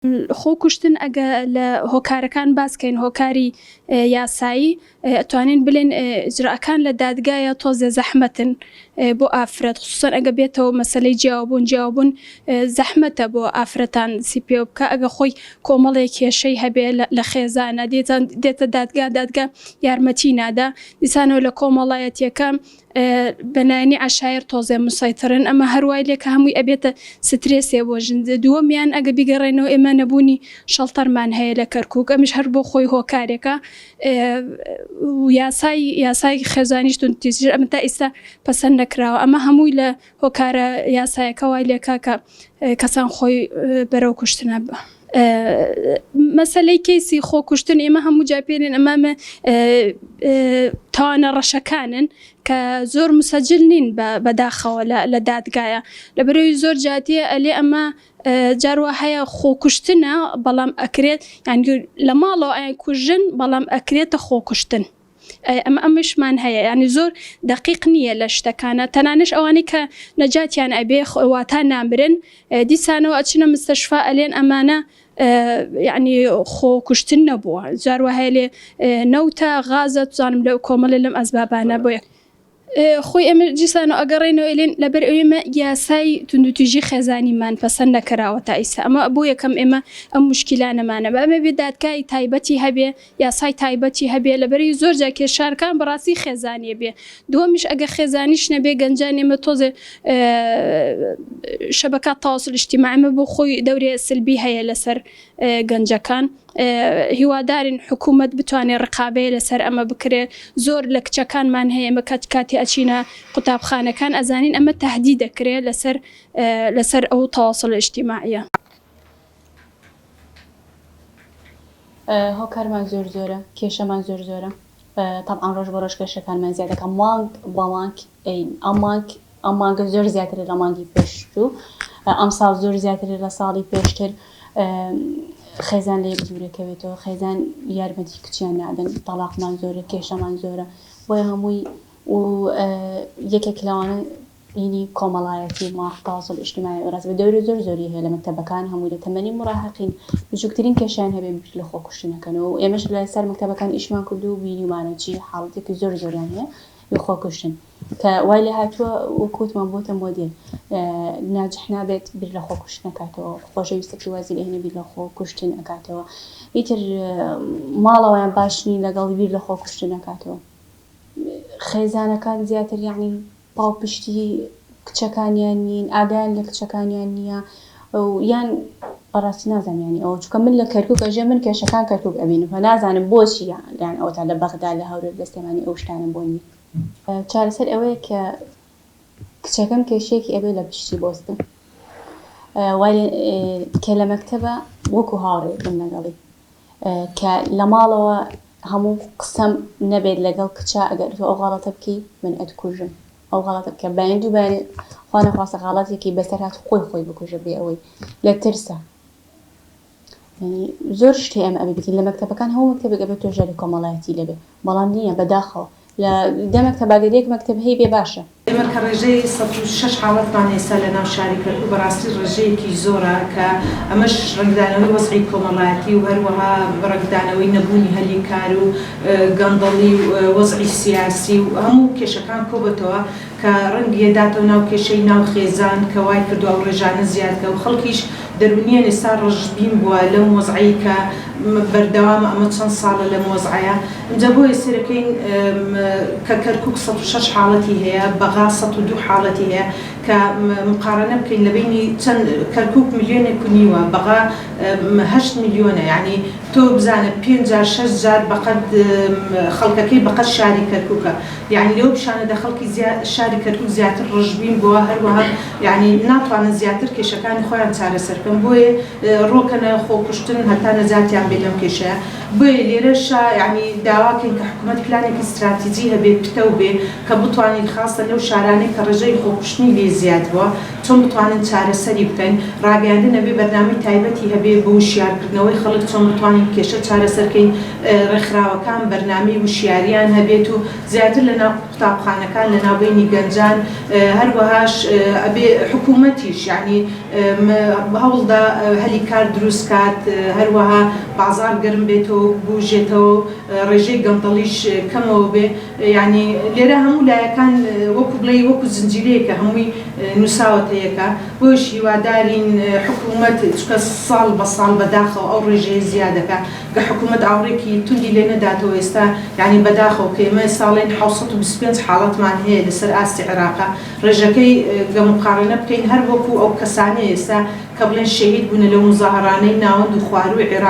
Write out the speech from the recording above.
خۆکوشتن ئەگە لە هۆکارەکان باس کەین هۆکاری یاسایی ئەتوانین بلێن ئیجرائەکان لە دادگایە تۆزێ زەحمەتن بۆ ئافرەت خصوصا ئەگە بێتەوە مەسەلەی جیاوەبوون جیاوەبوون زەحمەتە بۆ ئافرەتان سی پێوە بکە ئەگە خۆی کۆمەڵێک کێشەی هەبێ لە خێزانە دێتە دادگا دادگا یارمەتی نادا دیسانەوە لە کۆمەڵایەتیەکە بەنانی عەشایر تۆزێ مسەیترن ئەمە هەروای لێ کە هەمووی ئەبێتە سترێسێ بۆ ژن دووەمیان ئەگە بیگەڕێنەوە ئێمە نەبوونی شەڵتەرمان هەیە لە کەرکک ئەمیش هەر بۆ خۆی هۆکارێکە یاسای یاسای خێزانیش توندوتیژ ئەمە تا ئیستا پەسەند نەکراوە ئەمە هەمووی لە هۆکارە یاسایەکە وای لێکا کە کەسان خۆی بەرەو کوشتنە مەسەلەی کەیسی خۆکوشتن ئێمە هەموو جا پێێن ئەمامە تاوانە ڕەشەکانن کە زۆر مسەجل نین بەداخەوە لە دادگایە لە بەرەوی زۆر جاتیە ئەلێ ئەمە جاروا هەیە خۆکوشتنە بەڵام ئەکرێت یان لە ماڵەوە ئەیان کوژن بەڵام ئەکرێتە خۆکوشتن. ئەمە ئەمەشمان هەیە یانی زۆر دەقیق نییە لە شتەکانە تەنانەش ئەوانەی کە نەجاتیان ئەبێ واتا نامرن دیسانەوە ئەچنە مستەشفا ئەلێن ئەمانە یعنی خۆکوشتن نەبووە جار وە هەیە لێ نەوتە غازە توزانم لە کۆمەڵێ لەم ئەسبابانە بۆیە خۆی ئێمە دیسانەوە ئەگەڕێینەوە ئەلێن لەبەر ئەوەی ئێمە یاسای توندوتیژی خێزانیمان پەسەند نەکراوە تا ئیستا ئەمە بۆ یەکەم ئێمە ئەم موشکیلانەمانە بە ئەمە بێ دادگای تایبەتی هەبێ یاسای تایبەتی هەبێ لەبەرەی زۆر جار کێشارکان بەڕاستی خێزانیە بێ دووەمیش ئەگە خێزانیش نەبێ گەنجان ئێمە تۆزێ شەبەکات تەواصل اجتماعی ئەمە بۆ خۆی دەورێ سلبی هەیە لەسەر گەنجەکان هیوادارین حکوومەت بتوانێت ڕقابەیە لەسەر ئەمە بکرێت زۆر لە کچەکانمان هەیە ئێمە کات کاتی ئەچینە قوتابخانەکان ئەزانین ئەمە تهدید دەکرێت لەسەر لەسەر ئەو تەواصل اجتماعیە. هۆکارمان زۆر زۆرە کێشەمان زۆر زۆرە تەبعەن ڕۆژ بە ڕۆژ کێشەکانمان زیاد دەکا مانگ بە مانگ ئەم مانگ ئەم مانگە زۆر زیاترە لە مانگی پێشتوو ئەمساڵ زۆر زیاترە لە ساڵی پێشتر خێزان لە یەک دوورەکەوێتەوە خێزان یارمەتی کچیان نادەن تەڵاقمان زۆرە کێشەمان زۆرە بۆیە هەمووی و یەکێک لەوانە ینی کۆمەڵایەتی مواقع تواصل اجتماعی و ڕاست بە دەوری زۆر زۆری هەیە لە مەکتەبەکان هەمووی لە تەمەنی مراهقین بچووکترین کێشەیان هەبێ بیر لە خۆکوشتن ئەکەنەوە و ئێمەش لە سەر مەکتەبەکان ئیشمان کردو و بینیومانە چی حاڵەتێکی زۆر زۆریان هەیە ی خۆکوشتن کە وای لێ هاتووە وەک وتمان بۆتە مۆدێل ناجح نابێت بیر لە خۆکوشتن ئەکاتەوە خۆشەویستەکەی وازی لێ هێنێ بیر لە خۆکوشتن ئەکاتەوە ئیتر ماڵەوەیان باش نین لەگەڵی بیر لە خۆکوشتن ئەکاتەوە خێزانەکان زیاتر یەعنی پاڵپشتی کچەکانیان نین ئاگایان لە کچەکانیان نییە و یان بەڕاستی نازانم یانی ئەوە چونکە من لە کەرکوک ئەژێم من کێشەکان کەرکوک ئەبینم و نازانم بۆچی یان ئەوەتا لە بەغدا لە هەولێر لە سلێمانی ئەو شتانە بۆ نییە چارەسەر ئەوەیە کە کچەکەم کێشەیەکی ئەبێ لە پشتی بۆستم وای کە لە مەکتەبە وەکو هاوڕێکم لەگەڵی کە لە ماڵەوە هەموو قسەم نەبێت لەگەڵ کچە ئەگەر تۆ ئەو غەڵەتە بکەی من ئەتکوژم ئەو غەڵەتە بکە بەیانی دوو بەیانی خوا نەخواستە غەڵەتێکی بەسەر هات خۆی خۆی بکوژە بێ ئەوەی لە ترسە یعنی زۆر شتی ئێمە ئەبێ بکەین لە مەکتەبەکان هەموو مەکتەبێک ئەبێت توێژەری کۆمەڵایەتی لێبێ بەڵام نییە بەداخەوە لە دە مەکتەب ئەگەر یەک مەکتەب هەیبێ باشە. ئێمە کە ڕێژەی 106 حاڵەتمان ئێستا لە ناو شاری کەرکوک بەڕاستی ڕێژەیەکی زۆرە کە ئەمەش ڕەنگدانەوەی وەزعی کۆمەڵایەتی و هەروەها ڕەنگدانەوەی نەبوونی هەلی کار و گەندەڵی و وەزعی سیاسی و هەموو کێشەکان کۆبۆتەوە کە ڕەنگی داتەوە ناو کێشەی ناو خێزان کە وای کردوە ئەو ڕێژانە زیاد کە و خەڵکیش دەروونیان ئێستا ڕەشبین بووە لەم وەزعەی کە بەردەوامە ئەمە چەند ساڵە لەم وەزعەیە ئینجا بۆیە سەیرەکەین کە کەرکوک 106 حاڵەتی هەیە بەغا 102 حاڵەتی هەیە کە مقارەنە بکەین لە بەینی چەند کەرکوک ملیۆنێک و نیوە بەغا هەشت ملیۆنە یانی تۆ بزانە پێنج جار شەش جار بەقەد خەڵکەکەی بەقەد شاری کەرکوکە یانی لەوە پیشانەدە خەڵکی شاری کەرکوک زیاتر ڕەشبین بووە هەروەها یانی ناتوانن زیاتر کێشەکانی خۆیان چارەسەر بکەن بۆیە ڕۆکەنە خۆکوشتن هەتا نەجاتیان بێ لەم کێشەیە بۆیە لێرەشا یانی داواکەین کە حکومەت پلانێکی ستراتیجی هەبێ پتەو بێ کە بتوانین خاستە لەو شارانەی کە ڕێژەی خۆکوشتنی لێ زیاد بووە چۆن بتوانن چارەسەری بکەن ڕاگەیاندن ئەبێ بەرنامەی تایبەتی هەبێ بۆ وشیارکردنەوەی خەڵک چۆن بتوانین کێشە چارەسەر کەین ڕێکخراوەکان بەرنامەی وشیاریان هەبێت و زیاتر لە ناو. قوتابخانەکان لە ناوبەینی گەنجان هەروەهاش ئەبێ حکوومەتیش یانی هەوڵدا هەلی کار دروست کات هەروەها بازاڕ گەرم بێتەوە و بوژێتەوە و ڕێژەی گەندەڵیش کەمەوە بێ یانی لێرە هەموو لایەکان وەکو بڵێی وەکو زنجیرەیەکە هەمووی نووساوەتە یەکە بۆیش هیوادارین حکوومەت چونکە ساڵ بە ساڵ بەداخەوە ئەو ڕێژەیە زیادەکا گە حکوومەت ئاوڕێکی توندی لێ نەداتەوە ئێستا یانی بەداخەوە کە ئێمە ساڵێن 725 حاڵەتمان هەیە لەسەر ئاستی عێراقا ڕێژەکەی گە موقارەنە بکەین هەر وەکو ئەو کەسانەی ئێستا کە بڵێن شەهید بوونە لەو موزاهەرانەی ناوەند و خوارووی عێراق.